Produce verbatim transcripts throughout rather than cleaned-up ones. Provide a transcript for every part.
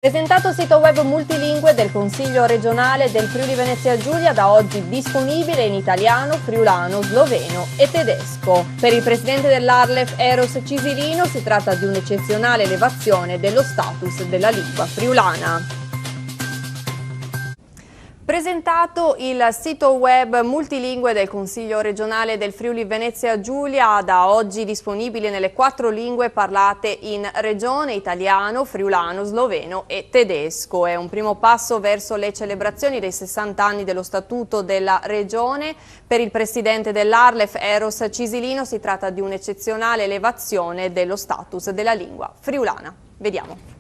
Presentato sito web multilingue del Consiglio regionale del Friuli Venezia Giulia, da oggi disponibile in italiano, friulano, sloveno e tedesco. Per il presidente dell'ARLeF Eros Cisilino si tratta di un'eccezionale elevazione dello status della lingua friulana. Presentato il sito web multilingue del Consiglio regionale del Friuli Venezia Giulia, da oggi disponibile nelle quattro lingue parlate in regione: italiano, friulano, sloveno e tedesco. È un primo passo verso le celebrazioni dei sessanta anni dello statuto della regione. Per il presidente dell'ARLeF Eros Cisilino si tratta di un'eccezionale elevazione dello status della lingua friulana. Vediamo.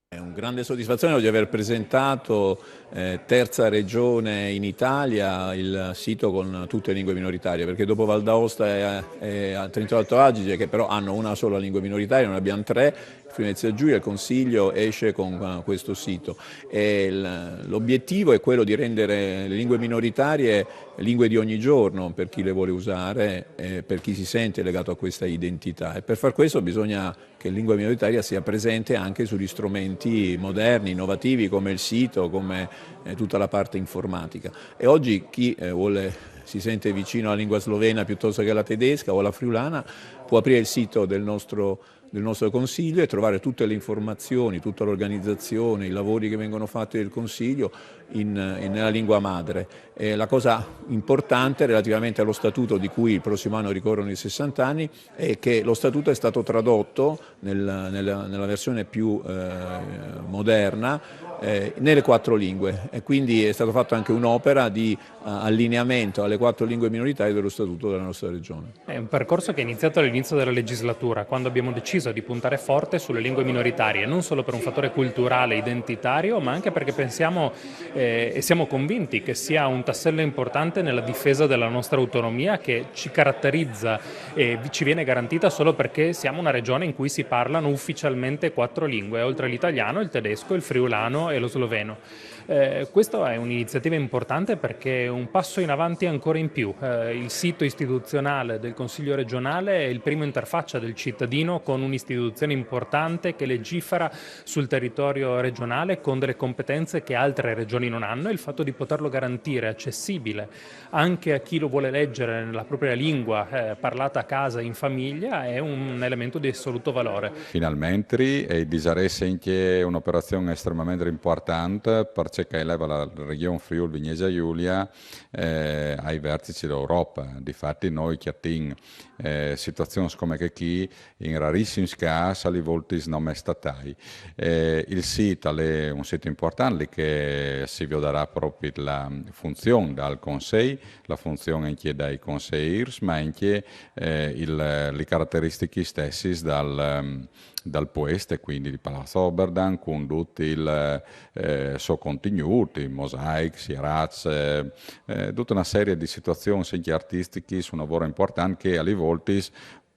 È un grande soddisfazione oggi aver presentato, eh, terza regione in Italia, il sito con tutte le lingue minoritarie, perché dopo Val d'Aosta e, e Trentino Alto Adige, che però hanno una sola lingua minoritaria, noi abbiamo tre, Friuli Venezia Giulia, il Consiglio esce con, eh, questo sito. E il, l'obiettivo è quello di rendere le lingue minoritarie lingue di ogni giorno per chi le vuole usare, eh, per chi si sente legato a questa identità. E per far questo bisogna che la lingua minoritaria sia presente anche sugli strumenti moderni, innovativi, come il sito, come, eh, tutta la parte informatica. E oggi chi, eh, vuole, si sente vicino alla lingua slovena piuttosto che alla tedesca o alla friulana, può aprire il sito del nostro, del nostro Consiglio e trovare tutte le informazioni, tutta l'organizzazione, i lavori che vengono fatti del Consiglio in, in, nella lingua madre. E la cosa importante relativamente allo statuto, di cui il prossimo anno ricorrono i sessanta anni, è che lo statuto è stato tradotto nel, nella, nella, versione più, eh, moderna, eh, nelle quattro lingue, e quindi è stata fatta anche un'opera di, eh, allineamento alle quattro lingue minoritarie dello statuto della nostra regione. È un percorso che è iniziato all'inizio della legislatura, quando abbiamo deciso di puntare forte sulle lingue minoritarie, non solo per un fattore culturale, identitario, ma anche perché pensiamo, eh, e siamo convinti che sia un tassello importante nella difesa della nostra autonomia, che ci caratterizza e ci viene garantita solo perché siamo una regione in cui si parlano ufficialmente quattro lingue, oltre all'italiano, il tedesco, il friulano e lo sloveno. Eh, questa è un'iniziativa importante perché è un passo in avanti ancora in più. Eh, il sito istituzionale del Consiglio regionale è il primo interfaccia del cittadino con un'istituzione importante che legifera sul territorio regionale con delle competenze che altre regioni non hanno, e il fatto di poterlo garantire accessibile anche a chi lo vuole leggere nella propria lingua, eh, parlata a casa, in famiglia, è un elemento di assoluto valore. Finalmente, e disaresse anche un'operazione estremamente importante, perché eleva la regione Friuli Vignesia Giulia, eh, ai vertici dell'Europa. Difatti noi chiatin, eh, situazioni come che qui in rarissimi casi alle volte non è stata. Eh, il sito è un sito importante che si vedrà proprio la funzione dal Consiglio, la funzione anche dai consiglieri, ma anche, eh, il, le caratteristiche stesse dal, ehm, dal puesto, quindi di Palazzo Oberdan, con tutto il, eh, suo contenuto, i mosaici, i razzi, eh, tutta una serie di situazioni anche artistiche, su un lavoro importante che alle volte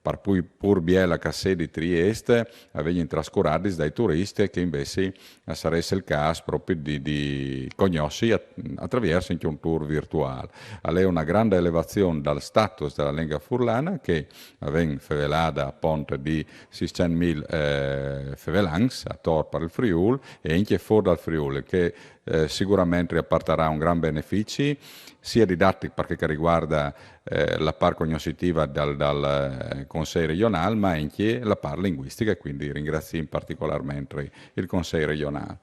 par pur biela che sia di Trieste, a vegnin trascuradis dai turisti che invece, eh, saresse il caso proprio di, di conosci at-, attraverso anche un tour virtuale. È una grande elevazione dal status della lingua furlana che avem fevelada a ponte di seicentomila, eh, fevelans attor per il Friul e anche fuori dal Friul, che, eh, sicuramente apporterà un gran beneficio sia didattico perché che riguarda, eh, la par cognoscitiva dal, dal, eh, Consiglio regionale, ma anche la par linguistica, e quindi ringrazio particolarmente il Consiglio regionale.